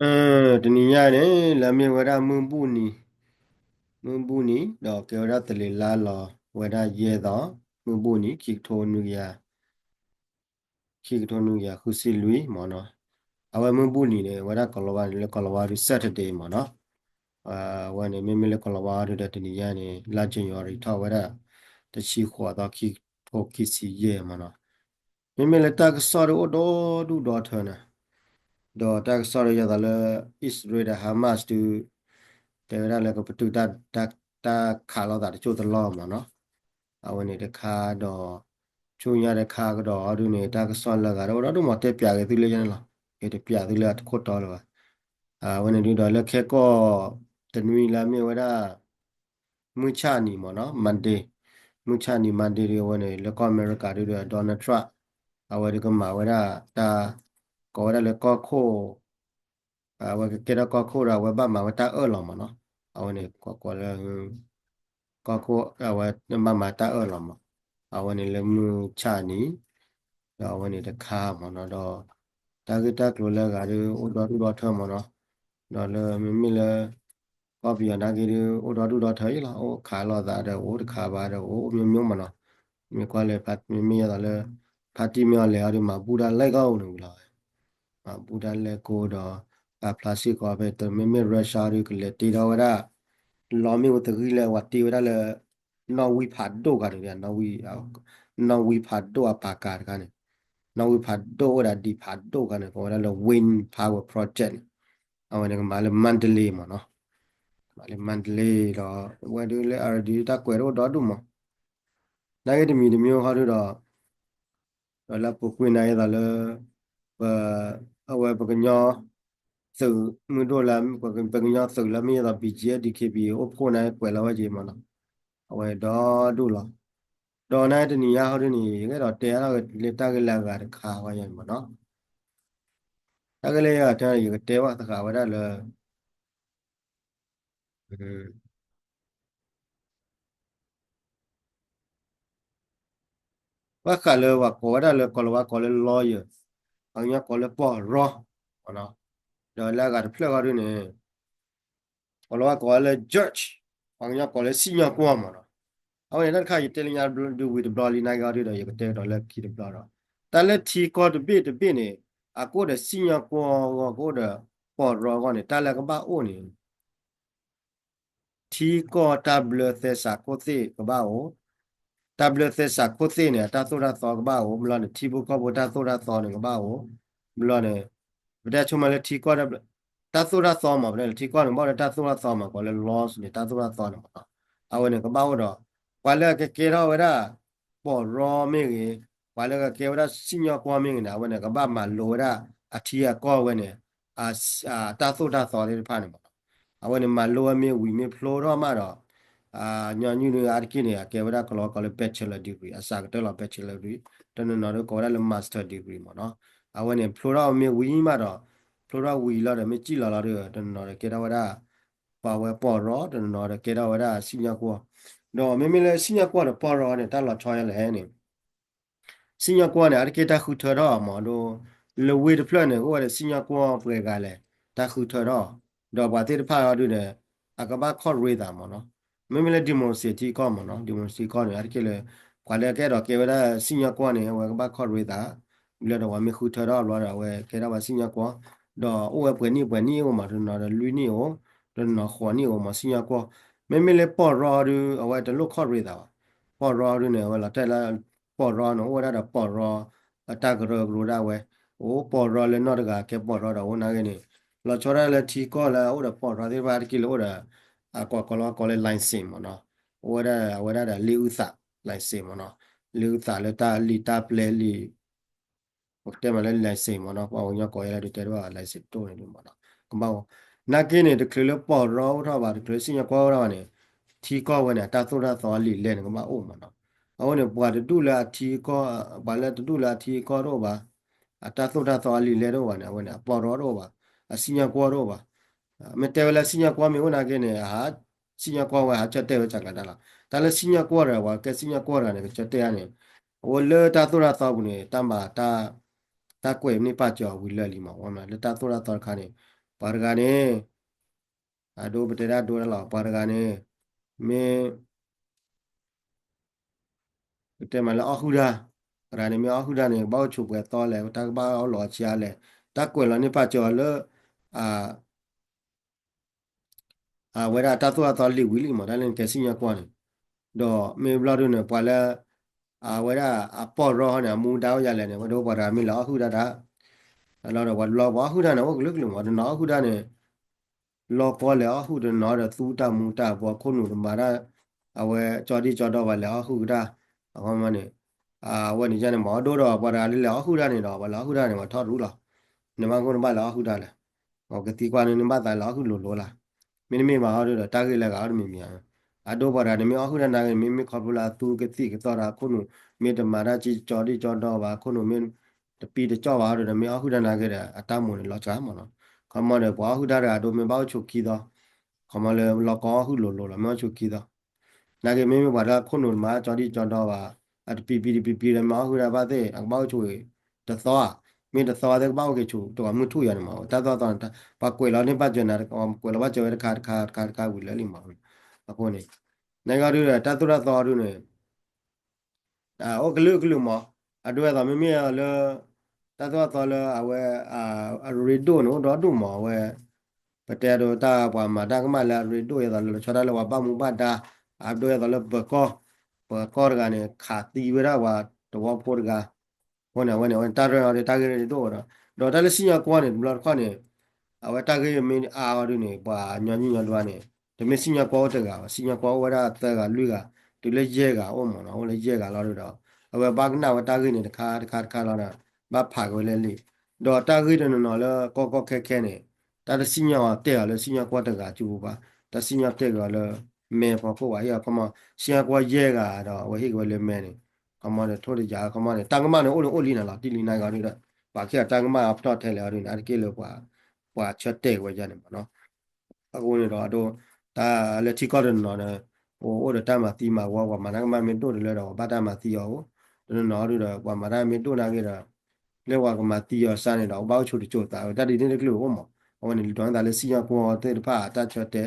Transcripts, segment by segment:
အၢ တနံၤညါန့ၣ် လၢမ့ၢ်ဝဲဒၣ်မုၢ်ဘူၣ်နံၤ, မုၢ်ဘူၣ်နံၤ ဒီးကဲဝဲဒၣ်သလ့ၤလါလီၤဝဲဒၣ်ယဲၢ်သီ, မုၢ်ဘူၣ်နံၤ ခံကထိနွံကယၤ, ခံကထိနွံကယၤဃုဆံလွံၢ်မ့ၢ်နီၤ. အဝဲမုၢ်ဘူၣ်နံၤန့ၣ် ဝဲဒၣ်ကီၤလၤဝါန့ၣ် လၢကီၤလၤဝါဒုး Saturday မ့ၢ်နီၤ. အဝဲန့ၣ် မ့မ့ၢ်လၢကီၤလၤဝါဒုးဒီး တနံၤညါန့ၣ် လါ January ထီၣ်ဝဲဒၣ် တဆံဃိးသီ ခံကထိခံဆံယဲၢ်မ့ၢ်နီၤ. မ့မ့ၢ်လၢတၢ်ကစီၣ်ဒုးအိၣ်ဒီဒူၣ်ဒီထၢန့ၣ်, ဒီးတၢ်ကစီၣ်ဒုးယသးလၢ အံၣ်စရ့လးဒီး Hamas ဒုး တဲဝဲဒၣ်လၢကပတုာ်တၢ် တၢ်ခးလိာ်သးတစိၢ်တလီၢ်မ့ၢ်နီၤ. အဝဲန့ၣ်တခါဒီး ဆူညါတခါကဒီးဒုးန့ၣ် တၢ်ကစီၣ်လၢအဂၤဒီး အိၣ်ဒီဒူၣ်မ့ၢ်တဲပၠးက့ၤသုလၢယဲန့ၣ်လီၤ. ယတပၠးသုလၢအတခိၣ်တီလၢၤဘၣ်. အဝဲန့ၣ်ဒုးဒီးလၢခဲကိာ်တနွံလၢအမ့ၢ်ဝဲဒၣ် မုၢ်ဆၣ်နံၤမ့ၢ်နီၤ Monday, မုၢ်ဆၣ်နံၤ Monday ဒုးအဝဲန့ၣ် လၢကီၢ်အမဲရကၤဒုးဒီး Donald Trump အဝဲဒုးကမၤဝဲဒၣ်တၢ် ကိးဝဲဒၣ်လၢကီၢ်ခိၣ် အဝဲကကဲထီၣ်ကီၢ်ခိၣ်ဒီး အဝဲဘၣ်မၤဝဲတၢ်အၢၣ်လီၤမ့ၢ်နီၤ. အဝဲန့ၣ်ကိးလၢ ကီၢ်ခိၣ် အဝဲဘၣ်မၤတၢ်အၢၣ်လီၤမး. အဝဲန့ၣ်လၢမုၢ်ဆၣ်နံၤ ဒီးအဝဲန့ၣ်တခါမ့ၢ်နီၤ ဒီး တၢ်ဂ့ၢ်တၢ်ကျိၤလၢအဂၤဒုး အိၣ်ဒီဒူၣ်ဒီထၢမ့ၢ်နီၤ. ဒီးလၢမ့မ့ၢ်လၢ ကီၢ်ပယီၤနာ်က့ဒုး အိၣ်ဒီဒူၣ်ဒီထၢအံၤလီၤ. အိၣ်ခးလိာ်သးဒီးအိၣ်တခါဘၣ်ဒီးအိၣ် အိၣ်မျိုးမျိုးမ့ၢ်နီၤ. မ့ၢ်ကွၢ်လၢ မ့မ့ၢ်ယသးလၢ ဖါတံၢ်မ့ၢ်အီၤလဲၤအီၤဒုး မၤဘူၣ်တၢ်လဲၣ်ကီၢ်အိၣ်န့ၣ်ဝံၤလီၤ. မၤဘူၣ်တၢ်လဲၣ်ကီၢ်ဒီး ပာ်ဖျါစ့ၢ်ကီးဖဲ မ့မ့ၢ် Russia ဒုး ကလဲၤတ့ထီၣ်ဝဲဒၣ် လီမ့ၣ်အူတဂံၢ်လၢအဝဲတ့ဝဲဒၣ်လၢ နီၣ်ဝံဖးဒိၣ်ဂၤန့ၣ် နီၣ်ဝံဖးဒိၣ်အပာ်ကၤတခါန့ၣ် နီၣ်ဝံဖးဒိၣ်အိၣ်ဝဲဒၣ်ဒံးဖးဒိၣ်ခါန့ၣ် ကိးဝဲဒၣ်လၢ wind power project န့ၣ် အဝဲန့ၣ်ကမၤလၢ Mandalay မ့ၢ်နီၤ. မၤလၢ Mandalay ဒီး ဝဲဒုးလၢ အရဒုး တၢ်ကွဲးတအိၣ်ဒီဒူၣ်မး နာ်က့တမံၤတမံၤဃီဒုးဒီး ဒီးလၢအပူၤကွံာ်နာ်က့သးလၢ ပ အဝဲပကညီ သုးမုၢ်ဒိၣ်လၢ ပကညီသုးလၢမ့ၢ်ယသး ဘီၣ်ကၠံ ဒီး ခ့ဘံၣ် အိၣ်ဖှိၣ်န့ၣ် ကွဲးလီၤဝဲက့ၤမ့ၢ်နီၤ. အဝဲဒီဒူၣ်လီၤ. ဒီးနာ်က့တနံၤညါဃီဒုးန့ၣ် ယကအဲၣ်ဒိးတဲအါထီၣ်က့ၤလၢတၢ်ဂ့ၢ်လၢအဂၤတခါဝဲယၤန့ၣ်မ့ၢ်နီၤ. တၢ်ဂ့ၢ်လၢယဂၤတခါ ယကတဲဘၣ်သဃာ်ဝဲဒၣ်လၢ ဘၣ်ဃးလၢပှၤကိးဝဲဒၣ်လၢ ကီၤလၤဝါကိးလၢ lawyer, ပှၤကညီကိးလၢပီၢ်ရီ ဒီးလၢအဂၤတဖျၢၣ်ဃီဒုးန့ၣ် ကီၤလၤဝါကိးလၢ judge, ပှၤကညီကိးလၢစံၣ်ညီၣ်ကွီၢ်မ့ၢ်နီၤ. အဝဲန့ၣ်တၢ်တခါ ယတဲလၢညါဒုးဝံၤတဘျီလံနာ်က့အီၤဒုးဒီး ယကတဲကဒီးလၢခံတဘျီဒီး တၢ်လၢထံကီၢ်တဘ့ၣ်တဘ့ၣ်န့ၣ် အကအိၣ်ဒီးစံၣ်ညီၣ်ကွီၢ်အဂီၢ် ကအိၣ်ဒီးပီၢ်ရီအဂီၢ်န့ၣ် တၢ်လၢကဘၣ်အိၣ်န့ၣ် ထံကီၢ်တၢ်ဘျၢသဲစးခိၣ်သ့ၣ်ကဘၣ်အိၣ်, တၢ်ဘျၢသဲစးခိၣ်သ့ၣ်န့ၣ် အတၢ်သိၣ်တၢ်သီကဘၣ်အိၣ်, ဘျီန့ၣ် ထံဖိကီၢ်ဖိတၢ်သိၣ်တၢ်သီန့ၣ်ကဘၣ်အိၣ်, ဘျီန့ၣ် ပတဲဆိကမိၣ်လၢထံကီၢ် တၢ်သိၣ်တၢ်သီမး ပတဲလၢထံကီၢ်န့ၣ် ဘၣ်အိၣ်ဒီးတၢ်သိၣ်တၢ်သီမး ကိးလၢ laws န့ၣ် တၢ်သိၣ်တၢ်သီန့ၣ်မးနီၤ, အဝဲန့ၣ်ကဘၣ်အိၣ်ဒီး ပှၤလၢအကကဲထီၣ်ဝဲဒၣ် ပီၢ်ရီမ့ၢ်ဂ့ၤ, ပှၤလၢကကဲဝဲဒၣ်စံၣ်ညီၣ်ကွီၢ်မ့ၢ်ဂ့ၤန့ၣ် အဝဲန့ၣ် ကဘၣ်မၤလိဝဲဒၣ်အထံအကီၢ်ဝဲန့ၣ် အတၢ်သိၣ်တၢ်သီသ့ၣ်တဖၣ်န့ၣ်မးနီၤ, အဝဲန့ၣ် မၤလိဝဲမ့ၢ်ဝံၤမ့ၢ်ဖျိထီၣ်မးဒီး ညီနုၢ်ဒုးအါတက့ၢ်န့ၣ် အကဲဝဲဒၣ်ကီၤလၤဝါကိးလၢ bachelor degree အစှၤကတၢၢ်လီၤ bachelor degree တနီၤနီၤဒုးကိးဝဲဒၣ်လၢ master degree မးနီၤ, အဝဲန့ၣ် ဖျိထီၣ်မ့ၢ်ဝံၤမးဒီး ဖျိထီၣ်ဝံၤလီၤဒီး မ့ၢ်စံၣ်လီၤလီၤဒီး တနီၤနီၤဒီးကဲထီၣ်ဝဲဒၣ် ပှၤဝဲပီၢ်ရီ တနီၤနီၤဒီးကဲထီၣ်ဝဲဒၣ်စံၣ်ညီၣ်ကွီၢ်, ဒီးမ့မ့ၢ်လၢစံၣ်ညီၣ်ကွီၢ်ဒီးပီၢ်ရီန့ၣ် တၢ်လီၤဆီယလဲၣ်န့ၣ် စံၣ်ညီၣ်ကွီၢ်န့ၣ် အါတက့ၢ်တၢ်ဃုထၢထီၣ်မးဒီး လၢဝ့ၢ်တဖျၢၣ်န့ၣ် ကအိၣ်ဝဲဒီးစံၣ်ညီၣ်ကွီၢ်ပှဲၤဂၤလဲၣ် တၢ်ဃုထၢထီၣ်, ဒီးပှၤသ့ၣ်တဖၣ်အီၤဒုးဒီး အကဘၣ်ခီၣ်ရ့သးမးနီၤ, မ့မ့ၢ်လၢ democracy ထံကီၢ်မးနီၤ democracy ကီၢ်န့ၣ် အါတက့ၢ်လၢ ပှၤလၢကအဲၣ်ဒိးကဲဝဲဒၣ်စံၣ်ညီၣ်ကွီၢ်န့ၣ် အဝဲကဘၣ်ခီၣ်ရ့သး, ဘျီဒီးပှၤမ့ၢ်ဃုထၢထီၣ်ဘျီဒီး အဝဲကဲထီၣ်ပှၤစံၣ်ညီၣ်ကွီၢ်, ဒီးအိၣ်ဝဲပှဲၤနံၣ်ပှဲၤနံၣ်အိၣ်မး တနီၤဒီးလွံၢ်နံၣ်အိၣ်, တနီၤဃိးနံၣ်အိၣ်မး စံၣ်ညီၣ်ကွီၢ်, မ့မ့ၢ်လၢပီၢ်ရီဒုး အဝဲတလိၣ်ခီၣ်ရ့သးဘၣ်, ပီၢ်ရီဒုးန့ၣ် အဝဲလီၤတဲာ်လၢ ပီၢ်ရီန့ၣ် အိၣ်ဝဲဒၣ်ဒီးပီၢ်ရီ အတၢ်ကရၢကရိဒၣ်ဝဲ, အိၣ်ပီၢ်ရီလၢနီၢ်တဂၤကဲပီၢ်ရီဒီးအိၣ်နာ်ဂ့ၤန့ၣ်, လီၤဆီဒၣ်လၢထံကီၢ်လၢအအိၣ်ဒီးပီၢ်ရီသ့ၣ်တဖၣ်တက့ၢ်လၢအိၣ်ဒီး အကိးလီၤကိးလၢ license မးနီၤ, အိၣ်ဝဲဒၣ်အဝဲဒၣ်ဒီးလံာ်အုၣ်သး license မးနီၤ, လံာ်အုၣ်သးလၢတၢ်လံာ်တၢ်ပျဲလံာ် ပကတဲမးလၢ license မးနီၤ, ပှၤကညီကိးယဲလၢဒုးတဲတဘၣ် license တိၢ်န့ၣ်ဒုးမးနီၤ, ကဘၣ်အိၣ်, နာ်ဂ့ၤန့ၣ် တချုးလၢပီၢ်ရီအိၣ်ထီၣ်ဘၣ် တချုးလၢစံၣ်ညီၣ်ကွီၢ်အိၣ်ထီၣ်ဘၣ်န့ၣ်, ထံကီၢ်ဝဲန့ၣ် အတၢ်သိၣ်တၢ်သီအလံာ်လဲၢ်န့ၣ် ကဘၣ်အိၣ်မးနီၤ, အဃိန့ၣ် ပှၤတဒူၣ်လၢအထံကီၢ် ပှၤလၢတဒူၣ်လၢအထံကီၢ်တအိၣ်ဘၣ်, အတၢ်သိၣ်တၢ်သီအလံာ်လဲၢ်တအိၣ်ဘၣ်န့ၣ် အဝဲန့ၣ် အပီၢ်ရီတအိၣ်ဘၣ်, အစံၣ်ညီၣ်ကွီၢ်တအိၣ်ဘၣ်, မ့ၢ်တဲဝဲလၢစံၣ်ညီၣ်ကွီၢ်မ့ၢ်အိၣ်နာ်ဂ့ၤန့ၣ် အဟး စံၣ်ညီၣ်ကွီၢ်ဝဲဟးဆၢတဲာ်ဝဲစှၤကဒါလီၤ, တၢ်လၢစံၣ်ညီၣ်ကွီၢ်ဒီး ပှၤကဲစံၣ်ညီၣ်ကွီၢ်တဂၤန့ၣ် ကဆၢတဲာ်ဧါန့ၣ်, အဝဲလၢတၢ်သိၣ်တၢ်သီပူၤန့ၣ် တၢ်မၤ တၢ်ကွဲးန့ၢ်ပာ်စၢၤအီၤဝံၤလၢာ်လံမး, လၢတၢ်သိၣ်တၢ်သီတခါန့ၣ်, ပ ပှၤတဂၤန့ၣ် အဒိပတဲဒၣ်ဒိတၢ်လီၤ ပှၤတဂၤန့ၣ် မ့ၢ် ပတဲမးလၢအီၣ်ဟုၣ်တၢ်, ပှၤတဂၤန့ၣ်မ့ၢ်အီၣ်ဟုၣ်တၢ်န့ၣ် ဘၣ်အိၣ်ဆိးပှဲၤသီလဲၣ်, တၢ်ကဘၣ်အီၣ်လီၤဆံးအါလဲၣ်, တၢ်ကွဲးလီၤန့ၢ်ပာ်စၢၤအီၤလၢ အဝဲဒၣ်တၢ်သိၣ်တၢ်သီလံာ်ဝံၤလံမး တၢ်လၢနကဲစံၣ်ညီၣ်ကွီၢ်န့ၣ်, ဒီးမ့ၢ်ဘျီဒုန့ၣ် ပှၤလၢ အဝဲဒၣ်အပီၢ်ရီဟီန့ၣ် အမူဒါအိၣ်ယၤလဲၣ်န့ၣ် ဝဲဒၣ်ပှၤတဂၤမ့ၢ်လဲၤအီၣ်ဟုၣ်တၢ်တၢ်, လီၤဒီးပှၤတဘျီပှၤအီၣ်ဟုၣ်တၢ်န့ၣ် အိၣ်ကလုာ်ကလုာ်မး တနီၤအီၣ်ဟုၣ်တၢ်န့ၣ် လီၤကီလဲၤအီၣ်ဟုၣ်တနီၤဒီးသူတၢ်မူတၢ်ဘှီခိၣ်နူာ်တမၤတၢ်, အဝဲကၠီဒံၣ်ကၠီဒီဘၣ်လဲၤအီၣ်ဟုၣ်ကတၢ်, အခီမီန့ၣ် အဝဲန့ၣ်ယဲန့ၣ်မး အဒိဒီးပှၤတဂၤလၢလဲၤအီၣ်ဟုၣ်တၢ်န့ၣ်ဒီး ပှၤလဲၤအီၣ်ဟုၣ်တၢ်န့ၣ် ပှၤထီၣ်ရူလီၤ, နဘၣ်ကိၢ်နဘၣ်လဲၤအီၣ်ဟုၣ်တၢ်လဲၣ်, ပကသံကွၢ်န့ၣ် နဘၣ်သးလဲၤအီၣ်ဟုၣ်လိၤလိၤလၢ်, မ့တမ့ၢ်ဘၣ်အီၤဒုဒီး တၢ်ဂ့ၢ်လၢဂၤအီၤတမံၤမံၤ, အဒိပှၤတဂၤန့ၣ်မ့ၢ်အီၣ်ဟုၣ်တၢ်နာ်က့ မ့မ့ၢ်ခီဖျိလၢအသူကသံၣ်ကသီၣ်ဒီးအခိၣ်နူာ် မ့ၢ်တမၤတၢ်ကၠီဒံၣ်ကၠီဒီဘၣ် အခိၣ်နူာ်မ့ၢ်တပံတကၠီၣ်ဘၣ်အီၤဒုဒီး မ့ၢ်အီၣ်ဟုၣ်တၢ်နာ်က့ဒီး အတၢ်မိၣ်န့ၣ်လီၤစှၤမးနီၤ, ခီမီဒီးပှၤအီၣ်ဟုၣ်တၢ်တဂၤအဒိမ့ၢ်ဘၣ်အိၣ်ဆိးခံသီ, ခီမီလၢလီၤကီအီၣ်ဟုၣ်လိၤလိၤလီၤ မ့ၢ်အီၣ်ဆိးခံသီ နာ်က့မ့မ့ၢ်ပှၤလၢအခိၣ်နူာ်တမၤကၠီဒံၣ်ကၠီဒီဘၣ်, အတပံပံတပံပံဒီး မ့ၢ်အီၣ်ဟုၣ်တၢ်ဘၣ်သ့ၣ် အကဘၣ်အိၣ်ဆိးတသီဧါ, မ့ၢ်တသီသ့ၣ်ကဘၣ်အိၣ်က့ၤဆိးတဂီၤမုၢ်ထူၣ်ယၤန့ၣ်မး တၢ်သိၣ်တၢ်သီန့ၣ် ပှၤကွဲးလီၤန့ၢ်ဘၣ်စၢၤနၤ ကွဲးလီၤဘၣ်စၢၤဝဲတခါတခါတခါတခါဝံၤလၢာ်လံမး, အဃိန့ၣ် နာ်က့အီၤဒုဒီး တၢ်သိၣ်တၢ်သီအီၤဒုန့ၣ် အိၣ်ကလုာ်ကလုာ်မး, အဒိအသိးမ့မ့ၢ်လၢ တၢ်သိၣ်တၢ်သီလၢအဝဲ အရ့ဒိၣ်န့ၣ် အိၣ်ဒီဒူၣ်မး အဝဲ ပတဲအဒိတၢ်ပှၤမၤတၢ်ကမၣ်လၢအရ့ဒိၣ်အသိးလၢလီၤဆီဒၣ်တၢ်လၢပှၤဘၣ်မူဘၣ်ဒါ, အဒိအသိးလၢပၢၤကီၢ်, ပၢၤကီၢ်တဂၤန့ၣ် ခးသံဝဲဒၣ်ပှၤသဝီဖိတဂၤ, အဃိန့ၣ် အဝဲန့ၣ် အဝဲန့ၣ် တၢ်ရ့အီၤဒု တၢ်ဂ့ၢ်ရ့ဒိၣ်ဒီး ဒီးတၢ်လၢစံၣ်ညီၣ်ကွီၢ်န့ၣ် တဘျီတခီၣ်န့ၣ် အဝဲတၢ်ဂ့ၢ်မ့ၢ်အါအီၤဒုန့ၣ် ပှၤညီနုၢ်ညီဒွါန့ၣ် တမ့ၢ်စံၣ်ညီၣ်ကွီၢ်အိၣ်တဂၤဘၣ်, စံၣ်ညီၣ်ကွီၢ်အိၣ်ဝဲဒၣ်သၢဂၤလွံၢ်ဂၤ, တုၤလၢယဲၢ်ဂၤအိၣ်မးနီၤ, အိၣ်လၢယဲၢ်ဂၤလီၤဒုဒီး အဝဲဘၣ်ကနၣ်ဝဲတၢ်ဂ့ၢ်န့ၣ်တခါတခါတခါလီၤဒီး ဘၣ်ဖးက့ၤဝဲလၢလံာ်, ဒီးတၢ်ဂ့ၢ်တနီၤနီၤလၢကီကီခဲခဲန့ၣ် တၢ်တစံၣ်ညီၣ်တဲာ်အီၤလၢစံၣ်ညီၣ်ကွီၢ်တဂၤကၠူဘၣ်, တၢ်စံၣ်ညီၣ်တဲာ်က့ၤအီၤလၢ မဲာ်ဖီခိၣ်ဘၣ်, ဟ့ၣ်အီၤခီမီ စံၣ်ညီၣ်ကွီၢ်ယဲၢ်ဂၤဒီး အဝဲဟ့ၣ်က့ၤဝဲလၢမဲာ်န့ၣ်, ခီမီန့ၣ် ထိၣ်တယၤ ခီမီန့ၣ် တၢ်ကမၣ်န့ၣ်အိၣ်န့ၣ်အိၣ်လံနၤလီၤ တံၢ်လံနၤက့ၤအီၤဒုဒီး ပှၤက့ၤအီၤတၢ်ကမၣ်အဖျီၣ်ထဲလဲၣ်အီၤဒုန့ၣ် အါတက့ၢ်လၢပှၤ ပှၤဆၢတဲာ်က့ၤဝဲယါန့ၣ်မးနီၤ အဃိန့ၣ်ဒီး အဒိ တၢ်လၢထံကီၢ်တနီၤနီၤန့ၣ် အိၣ်အိၣ်ဒီးတၢ်မၤသံမၤဝီ ပှၤမၤတၢ်ကမၣ်မ့ၢ်ဒိၣ်တလၢဒီး ပှၤဘၣ်တၢ်မၤသံအီၤအိၣ်, တနီၤနီၤဒုဒီး ပှၤမၤတၢ်မ့ၢ်ဒိၣ်နာ်က့ဒီး လၢပှၤကမၤသံအီၤစါန့ၣ်ဒီး ဘၣ်အိၣ်ဆိးတစိၤသးဝဲ တၢ်ဒ်န့ၣ်တကလုာ်အိၣ်မး, အဝဲန့ၣ် ဒိးန့ၢ်သးလၢစံၣ်ညီၣ်ကွီၢ်သ့ၣ်တဖၣ်အတၢ်ဆၢတဲ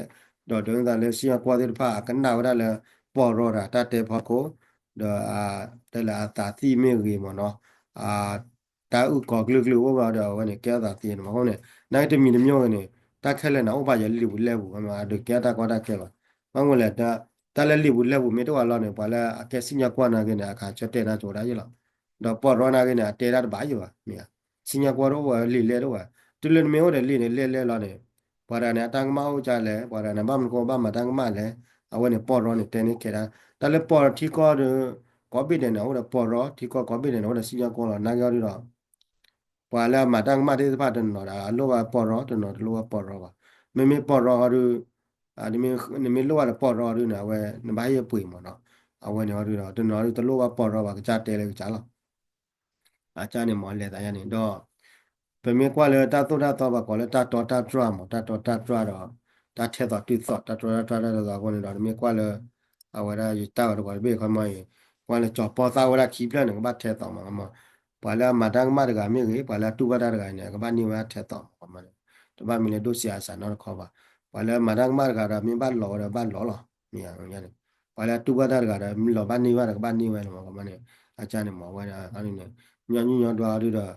ာ်, ဒီးဒိးန့ၢ်သးလၢစံၣ်ညီၣ်ကွီၢ်သ့ၣ်တဖၣ်အကနၣ်ဝဲဒၣ်လၢ ပီၢ်ရီတၢ်တဲဖီခိၣ်, ဒီး တဲလၢအသးသံမ့ၢ်ဂ့ၤမးနီၤ တၢ်အုၣ်ကီၤကလုာ်ကလုာ်အိၣ်ဘၣ်ဒီး အဝဲန့ၣ် ကဲအသးသံန့ၣ်မး အဃိန့ၣ် နာ်က့တမံၤတမံၤဂ့ၤန့ၣ် တၢ်ခဲလၢာ်န့ၣ် အိၣ်ဘၣ်ယၤလံာ်ပူၤလဲၢ်ပူၤ အဒုးကဲတၢ်ကီတၢ်ခဲလီၤ. ဘၣ်မနုၤလဲၣ် တၢ်လၢလံာ်ပူၤလဲၢ်ပူၤမ့ၢ်တအိၣ်ဘၣ်လီၤန့ၣ် ပှၤလၢအကဲစံၣ်ညီၣ်ကွီၢ်နာ်က့န့ၣ် အခါဆၢတဲာ်တၢ်ကၠိဒၣ်ယဲလီၤ. ဒီးပီၢ်ရီနာ်က့န့ၣ် အတဲတၢ်တဘၣ်ယဲဘၣ် မ့ၢ်ဧါ. စံၣ်ညီၣ်ကွီၢ်တအိၣ်ဝဲလံာ်လဲၢ်တအိၣ်ဘၣ်. တုၤလၢနမ့ၢ်အိၣ်ဒီးလံာ်န့ၣ်လဲၢ်လဲၢ်လီၤန့ၣ် ပှၤတဂၤန့ၣ် အတၢ်ကမၣ်အိၣ်ကလဲၣ်, ပှၤတဂၤန့ၣ် ဘၣ်မနုၤဃိဘၣ်မၤတၢ်ကမၣ်လဲၣ်, အဝဲန့ၣ်ပီၢ်ရီန့ၣ်တဲန့ၢ်ခဲဒၣ်. တၢ်လၢပီၢ်ထံကီၢ်ဒီး ကိးဘ့ၣ်ဒဲးန့ၣ် အိၣ်ဒီးပီၢ်ရီ, ထံကီၢ်ကိးဘ့ၣ်ဒဲးန့ၣ် အိၣ်ဒီးစံၣ်ညီၣ်ကွီၢ်လီၤ. နာ်က့အီၤဒုဒီး ပှၤလၢအမၤတၢ်ကမၣ်သ့ၣ်တဖၣ်တနီၤဒီး အလိၣ်ဘၣ်ပီၢ်ရီ, တနီၤတလိၣ်ဘၣ်ပီၢ်ရီဘၣ်. မ့မ့ၢ်ပီၢ်ရီအီၤဒု နမ့ၢ်လိၣ်ဘၣ်ဒီးပီၢ်ရီအီၤဒုန့ၣ် အဝဲ နဘၣ်ဟ့ၣ်ပှ့ၤမးနီၤ. အဝဲန့ၣ်အီၤဒုဒီး တနီၤဒုတလိၣ်ဘၣ်ပီၢ်ရီဘၣ် ကစၢ်တဲလၢကစၢ်လီၤ. အကၢ်န့ၣ်မ့ၢ်လဲၤသးယါန့ၣ်ဒီး ပမ့ၢ်ကွၢ်လၢတၢ်သိၣ်တၢ်သီ ပှၤကိးလၢတၢ်တီတၢ်တြၢ်မး, တၢ်တီတၢ်တြၢ်ဒီး တၢ်ထဲသိးတုၤသိး တၢ်တီတၢ်တြၢ်တၢ်ထဲသိးအဃိန့ၣ်ဒီး နမ့ၢ်ကွၢ်လၢ အဝဲဒၣ်ယတၢ်ဝဲတပှၤတဘ့ၣ်ခီမီအံၤ ကွၢ်လၢကၠီၤပီၢ်သၣ်ဝဲဒၣ်ခံဖျၢၣ်န့ၣ် ကဘၣ်ထဲသိးမး, ပှၤလၢအမၤတၢ်ကမၣ်တဂၤမ့ၢ်ဂ့ၤ ပှၤလၢအတူၢ်ဘၣ်တၢ်တဂၤန့ၣ် အကဘၣ်န့ၢ်ဝဲဒၣ်ထဲသိးမး, တဘၣ်မ့ၢ်လၢဒိၣ်စံးအါစးနီတခီဘၣ်. ပှၤလၢအမၤတၢ်ကမၣ်တဂၤဒီး မ့ၢ်ဘၣ်လီၤဝဲဒီးဘၣ်လီၤလီၤ. မ့ၢ်န့ၣ် ပှၤလၢအတူၢ်ဘၣ်တၢ်တဂၤဒီး မ့ၢ်လီၤဘၣ်န့ၢ်ဘၣ်ဒီး ကဘၣ်န့ၢ်ဝဲလီၤမး ခီမီန့ၣ် အကၢ်န့ၣ်မ့ၢ်ဝဲဒၣ်န့ၣ် ညီနုၢ်ညီဒွါအီၤဒုဒီး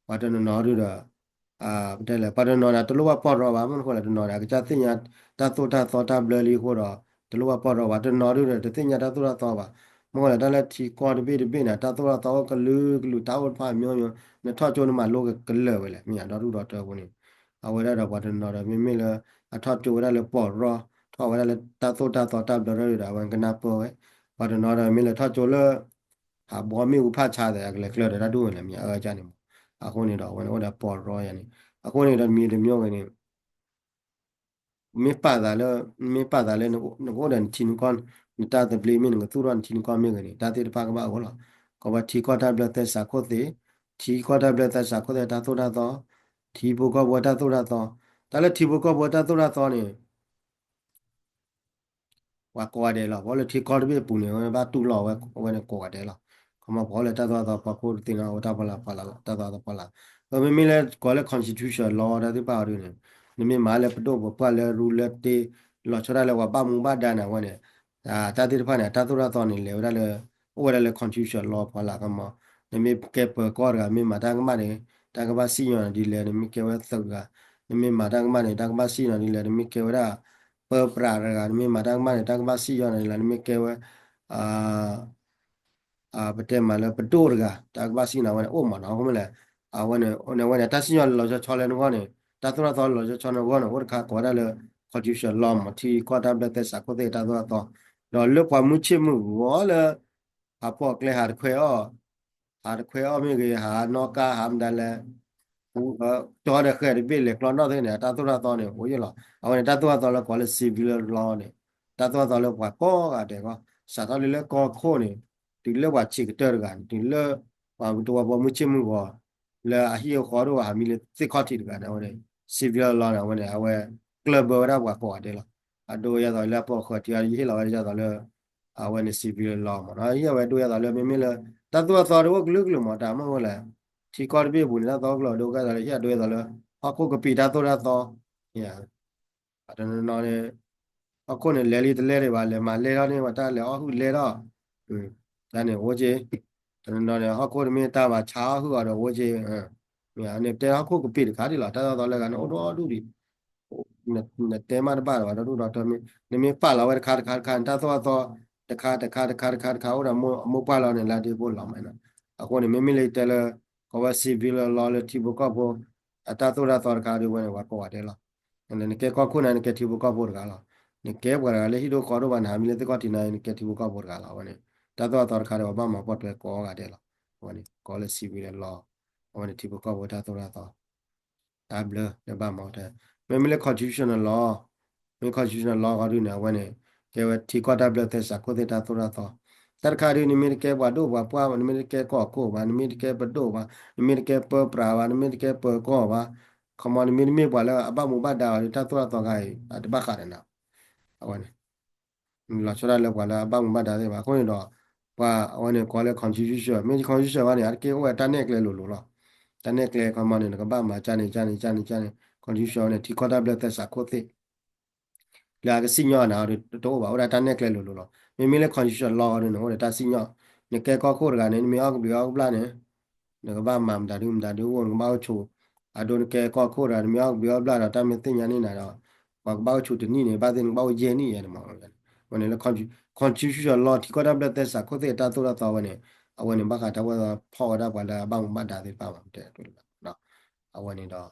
ပှၤတနီၤနီၤဒုဒီး ပတဲလဲၣ် ပှၤတနီၤနီၤ တလိၣ်ဘၣ်ပီၢ်ရီဘၣ် မ့ၢ်တခီလဲၣ် တနီၤဒီး အကစၢ်သ့ၣ်ညါ တၢ်သိၣ်တၢ်သီတၢ်ဘျၢလံအဃိဒီး တလိၣ်ဘၣ်ပီၢ်ရီဘၣ်. တနီၤဒုဒီး တသ့ၣ်ညါတၢ်သိၣ်တၢ်သီဘၣ်. မ့ၢ်တခီလဲၣ် တၢ်လၢထံကီၢ်တဘ့ၣ်တဘ့ၣ်န့ၣ် တၢ်သိၣ်တၢ်သီအိၣ်ကလုာ်ကလုာ် တၢ်အိၣ်တဖၣ်အမျိုးမျိုး နထီၣ်ကၠိနမၤလိကလၢာ်ဝဲလဲၣ် မ့ၢ်ဧါ ဒီဒူၣ်ဒီတၢ်အဃိန့ၣ် အဝဲဒၣ်ဒီးပှၤတနီၤဒီး မ့မ့ၢ်လၢ အထီၣ်ကၠိဝဲဒၣ်လၢပီၢ်ရီ ထီၣ်ဝဲဒၣ်လၢတၢ်သိၣ်တၢ်သီတၢ်ဘျၢထီၣ်ဒုဒီး အဝဲကနၢ်ပၢၢ်ဝဲ ပှၤတနီၤဒီးမ့ၢ်လဲၤထီၣ်ကၠိလၢ ဟးဘီမ့ၣ်အူဖးဆါသး အကလဲၤကျၢၤဒီးတၢ်ဒူၣ်ဝဲလဲၣ် မ့ၢ်အအၢကၢ်န့ၣ်မး. အဃိန့ၣ်ဒီး အဝဲန့ၣ်အိၣ်ဒီးပီၢ်ရီယါန့ၣ် အဃိန့ၣ်ဒီးတမံၤတမံၤဂ့ၤန့ၣ် မ့ၢ်ပာ်သးလၢ မ့ၢ်ပာ်သးလၢ နကအိၣ်ဒီးနထံနကီၢ် နတၢ်သဘျ့မ့ၢ် နကသူၣ်ထီၣ်နထံနကီၢ်မ့ၢ်ဂ့ၤန့ၣ် တၢ်သ့ၣ်တဖၣ်ကဘၣ်အိၣ်လီၤ. ကဘၣ်ထံကီၢ်တၢ်ဘျၢသဲစးခိၣ်သ့ၣ်, ထံကီၢ်တၢ်ဘျၢသဲစးခိၣ်သ့ၣ် တၢ်သိၣ်တၢ်သီ, ထံဖိကီၢ်ဖိတၢ်သိၣ်တၢ်သီ, တၢ်လၢထံဖိကီၢ်ဖိတၢ်သိၣ်တၢ်သီန့ၣ် ပှၤကိးဂၤဒဲးလီၤ. ပှၤလၢထံကီၢ်တဘ့ၣ်အပူၤန့ၣ် ဘၣ်တူၢ်လိာ်ဝဲ အဝဲန့ၣ်ကိးဂၤဒဲးလီၤ. ခီမီပှၤအိၣ်လၢတၢ်သိၣ်တၢ်သီဖီခိၣ်တသ့နီၤ အိၣ်တၢ်ဖီလာ်ဖီလာ်လီၤ တၢ်သိၣ်တၢ်သီဖီလာ်. မ့မ့ၢ်လၢကိးလၢ constitution law တၢ်သ့ၣ်တဖၣ်အီၤဒ်န့ၣ် နမ့ၢ်မၤလၢပဒိၣ်ပပှၢ်လၢရူလၢတ့ လီၤဆီဒၣ်လၢပှၤဘၣ်မူဘၣ်ဒါန့ၣ် အဝဲန့ၣ် တၢ်သ့ၣ်တဖၣ်န့ၣ် တၢ်သိၣ်တၢ်သီန့ၣ် လဲၤဝဲဒၣ်လၢ အိၣ်ဝဲဒၣ်လၢ constitution law ဖီလာ်ကမီၤ, နမ့ၢ်ကဲပၢၤကီၢ်တဂၤ မ့ၢ်မၤတၢ်ကမၣ်န့ၣ် တၢ်ကဘၣ်စံၣ်ညီၣ်နၤဒ်လဲၣ်, နမ့ၢ်ကဲဝဲသုးတဂၤ နမ့ၢ်မၤတၢ်ကမၣ်န့ၣ် တၢ်ကဘၣ်စံၣ်ညီၣ်နၤဒ်လဲၣ်, နမ့ၢ်ကဲဝဲဒၣ် ပၢပြးတဂၤ နမ့ၢ်မၤတၢ်ကမၣ်န့ၣ် တၢ်ကဘၣ်စံၣ်ညီၣ်နၤဒ်လဲၣ်, နမ့ၢ်ကဲဝဲ ပတဲမးလၢပဒိၣ်တဂၤ တၢ်ကဘၣ်စံၣ်ညီၣ်နၤ အဝဲန့ၣ်အိၣ်မးနီၤ, အဃိမ့ၢ်လဲၣ်, အဝဲန့ၣ် အဝဲန့ၣ် တၢ်စံၣ်ညီၣ်လီၤဆီဆီလၢနဂီၢ်န့ၣ် တၢ်သိၣ်တၢ်သီလီၤဆီဆီနဂီၢ်န့ၣ် အိၣ်တခါကိးဝဲဒၣ်လၢ constitution law မး ထံကီၢ်တၢ်ဘျၢသဲစးခိၣ်သ့ၣ်တၢ်သိၣ်တၢ်သီ, ဒီးလၢပှၤမုၢ်ဆ့ၣ်မုၢ်ဂီၤလၢ အဖီၣ်ကျဲဟးတခွဲအီၣ် ဟးတခွဲအီၣ်မ့ၢ်ဂ့ၤ ဟးနီၣ်ကါ ဟးမတၤလဲၣ်, ကၠီဒီးဃဲၤတဘ့ၣ်လဲၤကျီနီၣ်သ့ၣ်န့ၣ် တၢ်သိၣ်တၢ်သီန့ၣ် အိၣ်ယဲၢ်လီၤ. အဝဲန့ၣ် တၢ်သိၣ်တၢ်သီလၢကိးလၢ civil law န့ၣ် တၢ်သိၣ်တၢ်သီလၢပှၤကိးဂၤဒဲးကီး စးထီၣ်လၢလၢကီၢ်ခိၣ်န့ၣ် တုၤလၢပှၤဆံးကတၢၢ်တဂၤန့ၣ် တုၤလၢ ပှၤတဝီပှၤမုၢ်ဆ့ၣ်မုၢ်ဂီၤ လၢအဟံၣ်အဃီဒိၣ် ဟးမံလၢသ့ၣ်ခီၣ်ထံးတဂၤန့ၣ် အဝဲန့ၣ် civil law န့ၣ် အဝဲန့ၣ် အဝဲကျၢၢ်ဘၢဝဲဒၣ်ပှၤကိးဂၤဒဲးလီၤ. အဒိယဲၢ်သိးလၢအပိာ်ဃၢၤထံအီၤ ယဟ့ၣ်လီၤဝဲဒၣ်ယဲၢ်သိးလၢ အဝဲန့ၣ် civil law မးနီၤ, ယဟ့ၣ်ဝဲဒိၣ်ယဲၢ်သိးလၢမ့မ့ၢ်လၢ တၢ်သိၣ်တၢ်သီတအိၣ်ကလုာ်ကလုာ်မး တၢ်မ့ၢ်ဝဲလဲၣ်, ထံကီၢ်တဘ့ၣ်အပူၤန့ၣ် တၢ်သိၣ်တၢ်သီကလုာ်ဒိၣ်ကဲသိးလၢ ဟ့ၣ်အဒိယဲၢ်သိးလၢ ဟီၣ်ခိၣ်ကပံာ်တၢ်သိၣ်တၢ်သီ တနီၤနီၤန့ၣ် ဟီၣ်ခိၣ်န့ၣ် လဲၤလံတလဲၤဒံးဘၣ် လဲၤမၤလဲၤထီၣ်န့ၣ် ပှၤတၢ်လဲၤအီၣ်ဟုၣ်လဲၤထီၣ် တၢ်န့ၣ်အိၣ်က့ၤ, တနီၤနီၤန့ၣ် ဟီၣ်ခိၣ်တမ့ၢ်တၢ်ဘၣ် ဆါအီၣ်ဟုၣ်အီၤဒီးအိၣ်က့ၤ, မ့ၢ်န့ၣ်တဲဟီၣ်ခိၣ်ကပံာ်တခါဒံးလီၤ, တၢ်သိၣ်တၢ်သီလၢဂၤန့ၣ်အိၣ်ဒိၣ်ဒိၣ်ဒံး, နတဲမးတဘၣ်လၢၤဘၣ် ဒီဒူၣ်ဒီထၢမ့ၢ် နမ့ၢ်ပာ်လီၤဝဲတခါတခါတခါန့ၣ် တၢ်သိၣ်တၢ်သီ တခါတခါတခါတခါတခါ အိၣ်ဒီးအမိၢ်ပှၢ်လီၤန့ၣ် လၢဒ့ဖိလီၤမးနီၤ, အဃိန့ၣ် မ့မ့ၢ်လၢယတဲလၢ ကီးဝဲ civil law လၢထံဖိကီၢ်ဖိ အတၢ်သိၣ်တၢ်သီတခါဒ်ဝဲန့ၣ် ပှၤကိးဂၤဒဲးလီၤ. နကဲကီၢ်ခိၣ်န့ၣ် နကဲထံဖိကီၢ်ဖိတဂၤလီၤ. နကဲပှၤတဂၤလၢဟံၣ်ဒိၣ်ဃီဒိၣ်ဘၣ် နဟးမံလၢသ့ၣ်ခီၣ်ထံးန့ၣ် နကဲထံဖိကီၢ်ဖိတဂၤလီၤ. အဝဲန့ၣ် တၢ်သိၣ်တၢ်သီတခါဒီး ပှၤဘၣ်မၤပိာ်ထွဲကိးဂၤဒဲးလီၤ. အဝဲန့ၣ် ကီးလၢ civil law အဝဲန့ၣ် ထံဖိကီၢ်ဖိတၢ်သိၣ်တၢ်သီ တၢ်ဘျၢလၢဘၣ်မၤတဲ, မ့မ့ၢ်လၢ constitutional law, မ့ၢ် constitutional law ဃီဒုန့ၣ် အဝဲန့ၣ် ကဲဝဲထံကီၢ်တၢ်ဘျၢသဲစးခိၣ်သ့ၣ်တၢ်သိၣ်တၢ်သီ, တၢ်တခါဒု နမ့ၢ်တကဲပှၤဒိၣ်ပှၤပှၢ်ဘၣ်, နမ့ၢ်တကဲကီၢ်ခိၣ်ဘၣ်, နမ့ၢ်တကဲပဒိၣ်ဘၣ်, နမ့ၢ်တကဲပၢပြးဘၣ်, နမ့ၢ်တကဲပၢၤကီၢ်ဘၣ်, ခီမီ နမ့ၢ်တမ့ၢ်ပှၤလၢအဘၣ်မူဘၣ်ဒါဘၣ်ဒီး တၢ်သိၣ်တၢ်သီခါအံၤ အတဘၣ်ဃးဒီးနၤ, အဝဲန့ၣ် လီၤဆီဒၣ်လၢပှၤလၢအဘၣ်မူဘၣ်ဒါသ့ၣ်တဖၣ် အဃိန့ၣ်ဒီး ပှၤအဝဲန့ၣ်ကိးလၢ constitution, မ့ၢ် constitution ဝဲန့ၣ် အတက့ၢ်အိၣ်ဝဲတၢ်နဲၣ်ကျဲလိၤလိၤလီၤ. တၢ်နဲၣ်ကျဲခီမီန့ၣ် နကဘၣ်မၤကၢန့ၣ် ကၢန့ၣ် ကၢန့ၣ် ကၢန့ၣ် constitution ဝဲန့ၣ် ထံကီၢ်တၢ်ဘျၢသဲစးခိၣ်သ့ၣ် လၢအကစံၣ်ညီၣ်နၤအီၤဒီး တအိၣ်ဘၣ် အိၣ်ဒၣ်တၢ်နဲၣ်ကျဲလိၤလိၤလီၤ. မ့မ့ၢ်လၢ constitution law အီၤဒီး နအိၣ်ဒီးတၢ်စံၣ်ညီၣ်, နကဲကီၢ်ခိၣ်တဂၤန့ၣ် နမ့ၢ်အီၣ်ကဘျံးအီၣ်ကဘျၣ်န့ၣ် နကဘၣ်မၤမတၤဒုမတၤဒုအိၣ် နကဘၣ်အိၣ်ဆိး, အဒိနကဲကီၢ်ခိၣ်တဂၤ နမ့ၢ်အီၣ်ကဘျံးအီၣ်ကဘျၣ်ဒီး တၢ်မ့ၢ်သ့ၣ်ညါန့ၢ်နၤဒီး ပှၤကဘၣ်အိၣ်ဆိးတနံၣ်န့ၣ် ဘၣ်သ့ၣ်နကဘၣ်အိၣ်ယဲၢ်နံၣ်ယဲၢ်န့ၣ်မး, ဝဲန့ၣ်လၢ constitution law ထံကီၢ်တၢ်ဘျၢသဲစးခိၣ်သ့ၣ်တၢ်သိၣ်တၢ်သီဝဲန့ၣ်, အဝဲန့ၣ် ဘၣ်ဃးတၢ်ဝဲဖီၣ်ဝဲဒၣ်ပှၤလၢအဘၣ်မူဘၣ်ဒါသ့ၣ်တဖၣ်မး တဲလၢ အဝဲန့ၣ်ဒီး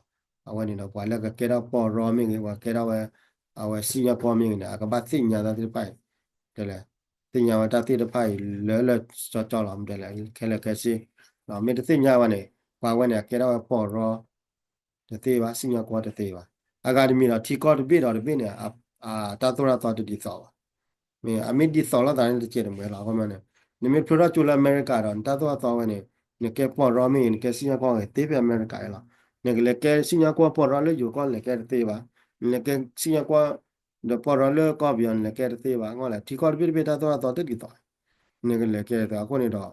အဝဲန့ၣ်ဒီး ပှၤလၢကကဲထီၣ်ပီၢ်ရီမ့ၢ်ဂ့ၤ ပှၤကဲထီၣ်ဝဲ အဝဲစံၣ်ညီၣ်ကွီၢ်မ့ၢ်ဂ့ၤန့ၣ် အကဘၣ်သ့ၣ်ညါတၢ်သ့ၣ်တဖၣ်အံၤ, တဲလဲၣ်, သ့ၣ်ညါဝဲတၢ်သ့ၣ်တဖၣ်အံၤ လၢလၢကၠီကၠီလီၤ မ့ၢ်တဲလဲၣ် ခဲလၢာ်ခဲဆ့, မ့ၢ်တသ့ၣ်ညါဝဲန့ၣ် ပှၤဝဲန့ၣ် အကဲထီၣ်ဝဲပီၢ်ရီ တသ့ဘၣ် စံၣ်ညီၣ်ကွီၢ်တသ့ဘၣ်. အဂၤတမံၤဒီး ထံကီၢ်တဘ့ၣ်ဒီးတဘ့ၣ်န့ၣ် တၢ်သိၣ်တၢ်သီတဒ်သိးဘၣ်. မ့ၢ်အမ့ၢ်ဒ်သိးလိာ်သးန့ၣ် တကဲးတမှဲၤလီၤ. အဃိန့ၣ် နမ့ၢ်ဖျိထီၣ်ကၠိလၢအမဲရကၤဒီး နတၢ်သိၣ်တၢ်သီဝဲန့ၣ် နကဲပီၢ်ရီမ့ၢ်ဂ့ၤ နကဲစံၣ်ညီၣ်ကွီၢ်ဂ့ၤ သ့ဖဲအမဲရကၤလီၤ. နကလဲၤကဲစံၣ်ညီၣ်ကွီၢ်ပီၢ်ရီလၢယိၤကီၢ် နလဲၤကဲတသ့ဘၣ်. နလဲၤကဲစံၣ်ညီၣ်ကွီၢ်ဒီးပီၢ်ရီလၢကီၢ်ပယီၤ နလဲၤကဲတသ့ဘၣ်. အဃိလဲၣ် ထံကီၢ်တဘ့ၣ်တဘ့ၣ်တၢ်သိၣ်တၢ်သီတဒ်သိး နကလဲၤကဲတသ့. အဃိန့ၣ်ဒီး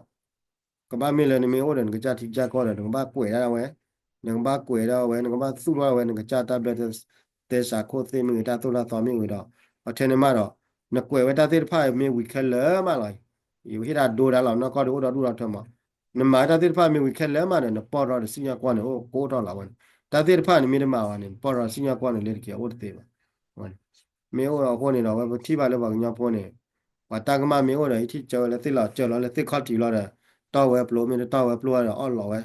ကဘၣ်မ့ၢ်လၢနမ့ၢ်အိၣ်ဒီး နကစၢ်ထံကစၢ်ကီၢ်ဒီး နကဘၣ်ကွဲးဒၣ်ဝဲ, နကဘၣ်ကွဲးဒၣ်ဝဲ နကဘၣ်သူၣ်ထီၣ်ဝဲ နကစၢ်တၢ်ဘျၢသဲစးခိၣ်သ့ၣ်မ့ၢ်ဂ့ၤ တၢ်သိၣ်တၢ်သီမ့ၢ်ဂ့ၤဒီး အထဲန့ၣ်မးဒီး နကွဲးဝဲတၢ်သ့ၣ်တဖၣ်မ့ၢ်ဝံၤခဲလၢာ်မးလီၤ. ယဟ့ၣ်ဒၣ်ဒိဒၣ်လီၤ နီၢ်ကီၢ်ဒီးအိၣ်ဒီးဒူၣ်ဒီးထၢမး. နမၤတၢ်သ့ၣ်တဖၣ်မ့ၢ်ဝံၤခဲလၢာ်မးဒီး နပီၢ်ရီဒီးစံၣ်ညီၣ်ကွီၢ်န့ၣ် အိၣ်ကအိၣ်ထီၣ်လီၤဝဲန့ၣ်. တၢ်သ့ၣ်တဖၣ်န့ၣ်မ့ၢ်တမၤဘၣ်န့ၣ် နပီၢ်ရီစံၣ်ညီၣ်ကွီၢ်န့ၣ် လ့ၤတက့ၤအိၣ်တသ့ဘၣ်. မ့ၢ်အိၣ်ဒီးအဃိန့ၣ်ဒီး ဝဲပထံၣ်ဘၣ်လၢပှၤကညီဖိန့ၣ် ပှၤတၢ်ကမၣ်မ့ၢ်အိၣ်ဒီး ဟံးထံၣ်ကၢဝဲလၢသ့ၣ်လီၤ ကၢလီၤလၢသ့ၣ်ခီၣ်ထံးလီၤဒီး တီၢ်ဝဲပျိ မ့ၢ်တတီၢ်ဝဲပျိဒီး အီၣ်လီၤဝဲ,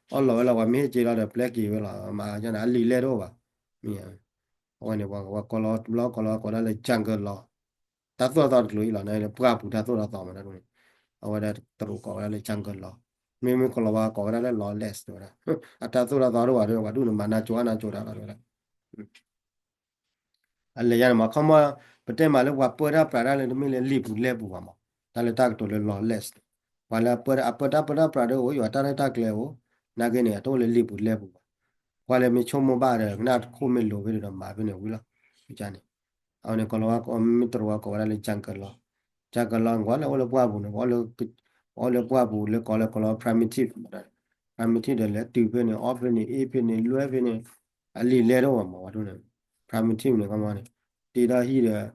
အီၣ်လီၤဝဲလီၤ ပှၤမ့ၢ်ဟ့ၣ်က့ၤလီၤဒီး ပျဲက့ၤဝဲလီၤ မၤကန့ၣ် အလံာ်လဲၢ်တအိၣ်ဘၣ်. မ့ၢ် အဝဲန့ၣ် ပှၤကိးလီၤ ပျီကိးလီၤ ကိးဒၣ်လၢ jungle law တၢ်သိၣ်တၢ်သီတကျိၤအံၤလီၤန့ၣ် ပှၢ်ပူၤတၢ်သိၣ်တၢ်သီမး အဝဲဒၣ်တရူးကိးဝဲဒၣ်လၢ jungle law မ့မ့ၢ်ကိးလီၤဝဲကိးဝဲဒၣ်လၢ lawless တဲဝဲဒၣ် အတၢ်သိၣ်တၢ်သီတအိၣ်ဘၣ်ဒီး ပှၤဒူၣ်န့ၣ်မၤနၢကၠိအါနၢကၠိဒၣ်လီၤတဲဝဲဒၣ် အလဲၤယါန့ၣ်မး ခီမီ ပတဲမးလၢပှၤပၢတၢ်ပြးတၢ်လၢတမ့ၢ်လၢလံာ်ပူၤလဲၢ်ပူၤဘၣ်မး တၢ်လၢတၢ်ကတိၤလၢ lawless ပှၤလၢအပၢတၢ်ပၢတၢ်ပြးဒီး အိၣ်ယွၤတၢ်ရဲၣ်တၢ်ကျဲၤအိၣ် နာ်က့န့ၣ် အတအိၣ်လၢလံာ်ပူၤလဲၢ်ပူၤဘၣ် ကွၢ်လၢမ့ၢ်ဆိကမိၣ်ဘၣ်ဒီး ကနၣ်တခိၣ်မ့ၢ်လိၤဖဲန့ၣ်ဒီးမၤဖဲန့ၣ်ဝံၤလီၤ ကန့ၣ် အဝဲန့ၣ် ကိးလီၤဝဲ မ့ၢ်တရူးဝဲကိးဝဲဒၣ်လၢ jungle law, jungle law ကွၢ်လၢအိၣ်လၢပှၢ်ပူၤန့ၣ် အိၣ်လၢပှၢ်ပူၤလၢကိးလၢ primitive, primitive ဒီးလဲၤတုၤဖဲန့ၣ် အီၣ်ဖဲန့ၣ် အ့ၣ်ဖဲန့ၣ် လွဲဖဲန့ၣ် အလံာ်လဲၢ်တအိၣ်ဘၣ်မး ပှၤဒူၣ်န့ၣ် ခါမ့ၢ်ထံၣ်မ့ၢ်န့ၣ် ခီမီန့ၣ် တ့ထီၣ်ဟံၣ်ဒီး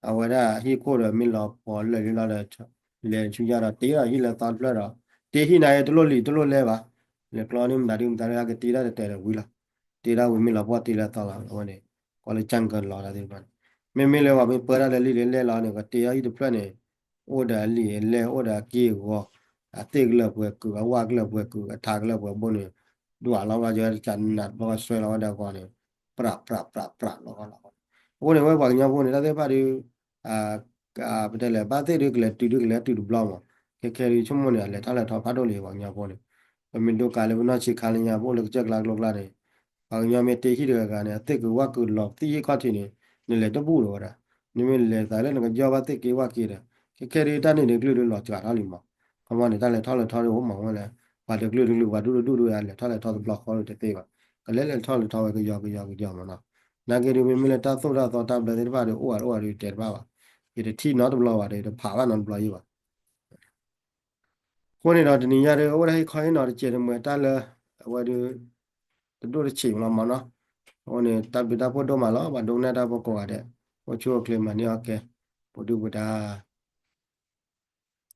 အဝဲဒၣ်ဟံၣ်ခိၣ်ဒီးမ့ၢ်လီၤပှီၤလၢာ်လံလီၤဒီး လဲၤဆူညါဒီးတ့ထီၣ်ဟံၣ်လၢသီတဖျၢၣ်ဒီး တ့ဟံၣ်န့ၣ်တလိၣ်လံာ်တလိၣ်လဲၢ်ဘၣ်, လဲၤကျီန့ၢ်မတၤဒုမတၤဒု ဟဲက့ၤတ့ထီၣ်တတဲာ်ဒီးဝံၤလီၤ. တ့ထီၣ်ဝံၤမ့ၢ်လီၤပှီၢ်တ့လၢသီလီၤ အဝဲန့ၣ် ကီလၢ jungle လီၤတၢ်သ့ၣ်တဖၣ်န့ၣ် မ့မ့ၢ်လၢပှၤမ့ၢ်ပၢတၢ်လၢလံာ်လၢလဲၢ်လီၤန့ၣ် ပှၤတ့ထီၣ်ဟံၣ်တဖျၢၣ်န့ၣ် အိၣ်ဒီးအလံာ်အလဲၢ် အိၣ်ဒီးအက့ၢ်အဂီၤ, အသ့ၣ်ကလၢာ်ပှဲၤကုာ် အဝၣ်ကလၢာ်ပှဲၤကုာ် အထးကလၢာ်ပှဲၤဘိန့ၣ် ဒွးလီၤဘၣ်ယတကနးတဘျီကဆွဲလီၤဝဲဒီးအဂီၢ်န့ၣ် ပြးပြးပြးပြးလီၤဂီၢ်လီၤဂီၢ်. အဃိန့ၣ် ဝဲပှၤကညီဖိန့ၣ် တၢ်သ့ၣ်တဖၣ်ဒုး ပတဲလဲၣ် ဘၣ်သ့ၣ်ဒုးကလဲၤတုၤဒုးကလဲၤတုၤတဘျီမး, ခဲခဲဒုးဆိကမိၣ်န့ၣ် အလဲၤထီၣ်လဲၤထီဖးဒိၣ်လံပှၤကညီဖိန့ၣ်, ပမ့ၢ်ဒိကးလၢပနီၢ်ဆံးခါလၢညါ ပအိၣ်လၢကစၢၢ်ကျါကျိကျါန့ၣ် ပှၤကညီမ့ၢ်တ့ဟံၣ်တဂၤဂၤန့ၣ် အသ့ၣ်ကုာ်ဝၣ်ကုာ်လီၤသံဟံၣ်ခီၣ်ထံးန့ၣ် နလဲၤတဘူၣ်ဒီးဝဲဒၣ်, နမ့ၢ်လဲၤသးလၢနကယီဘၣ်သ့ၣ်က့ဝၣ်က့ဒီး ခဲခဲဒုးတၢ်န့ၣ်ဒုးကလုၢ်ဒုးလီၤစှၤထီၣ်လံမး, ခီမီန့ၣ် တၢ်လဲၤထီၣ်လဲၤထီဒုးအိၣ်မးဝဲလၢ ပှၤတကလုာ်တကလုာ် ပှၤဒူၣ်တဒူၣ်ဒုး လဲၤထီၣ်လဲၤထီတဘျီဃီဒုးတသ့ဘၣ်, ကလဲၤလဲၤထီၣ်လဲၤထီဝဲကယီကယီကယီမးနီၤ, နာ်က့ဒုးမ့မ့ၢ်လၢတၢ်သိၣ်တၢ်သီတၢ်ဘျၢသ့ၣ်တဖၣ်ဒုး အိၣ်ဝဲတအိၣ်ဝဲဒုးတဲတဘၣ်ဘၣ်, ယတထံၣ်နီတဘျီဘၣ်ဒီး ယတဖးဘၣ်နီတဘျီယံၤဘၣ် အဃိန့ၣ်ဒီးတနံၤညါဒုး အိၣ်ဝဲဒၣ်ဟံၣ်ခီဟံၣ်နီၤတစဲးတမှဲၤတၢ်လၢ အဝဲဒုး တဒိၣ်တဆံးလီၤမးနီၤ, အဃိန့ၣ် တၢ်ဘျုးတၢ်ဖှိၣ်ဒိၣ်မးလီၤ ပှၤဒိကနၣ်တၢ်ဖိကိးဂၤဒဲး, အိၣ်ဆူၣ်အိၣ်ချ့မၤန့ၢ်အီၣ်ကဲ, ပူၤဒုၣ်ပူၤဒါ